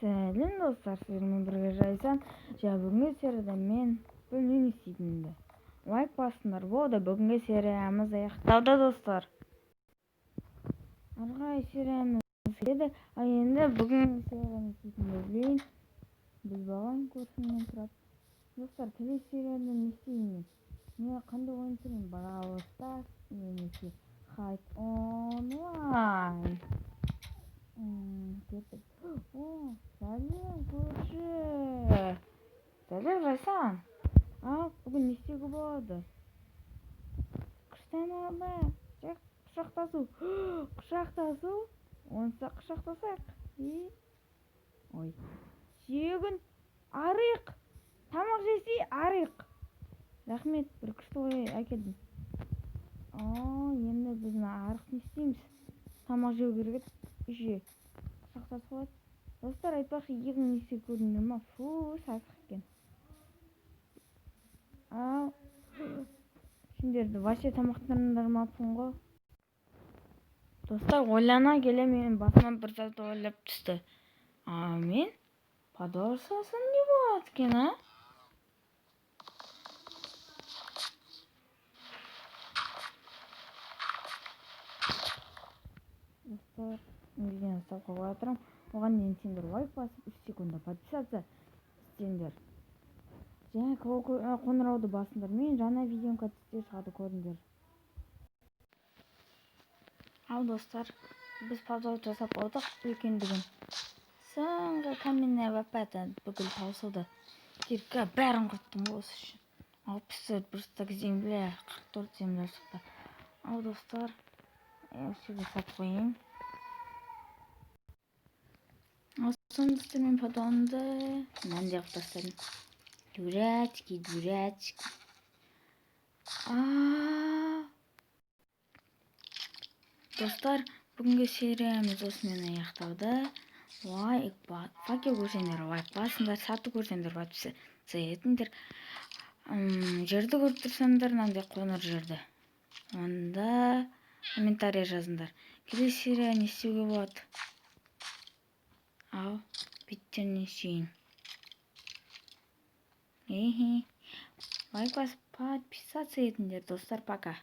Сәлем, достар, сіздермен бірге Жайсан. Және бүгінгі серияда мен білмеймін не істейтінімді. Лайк басыңдар, болды, бүгінгі сериямыз аяқталды, достар. Ары қарай сериямыз келеді. Ал енді бүгінгі серияда не істейтінімді білейін. Біліп алайын көршімнен сұрап. Достар, келесі серияда не істеймін мен? Не қандай ойын түсіремін? Бравл Старс немесе Хайд онлайн. Кеттік. О, сәлем, көрші. Сәлем, Жайсан. Ал, бүгін не істеуге болады? Күшті ма? Жак, құшақтасу. Құшақтасу? Онса құшақтасайық. И? Ой. Сүйегін арық. Тамақ жесе арық. Рахмет, бір күшті ой әкелдің. О, енді біз мына арық не істейміз? Тамақ жеу керек еді. Еще құшақтасып болады. Достар, айтпақшы, егін не істеп көрдіңдер ма? Фу, сасық екен. Ал, сендерді вообще тамақтандырмаппын ғой. Достар, ойлана келе менің басыма бір зат ойлап түсті. А мен подвал салсам не болады екен, а? Достар, видеоны ұстап қойып отырамын. Оған дейін сендер лайк басып, 3 секундта подписаться істеңдер. Және қоңырауды басыңдар. Мен жаңа видеом түсте шығады, көріңдер. Ал, достар, біз подвал жасап болдық үлкендігін. Соңғы каменная лопата бүкіл таусылды. Кирка бәрін құрттым ғой осы үшін. 64 бір стак земля, 44 земля шықты. Ал, достар, осы жерге салып қояйын. Соны, достар, мен подвалымды мынандай қылып тастадым. Дурацкий, дурацкий. А, достар, бүгінгі сериямыз осымен аяқталды. Лайк, факел көрсеңдер, лайк басыңдар, сатты көрсеңдер, подписаться етіңдер. Жерді көріп тұрсаңдар, мынандай қоңыр жерді. Онда комментарий жазыңдар. Келесі серия не істеуге болады? Ал, беттеріне сүйін. Эхе. Лайк басып, подписаться етіңдер, достар, пока.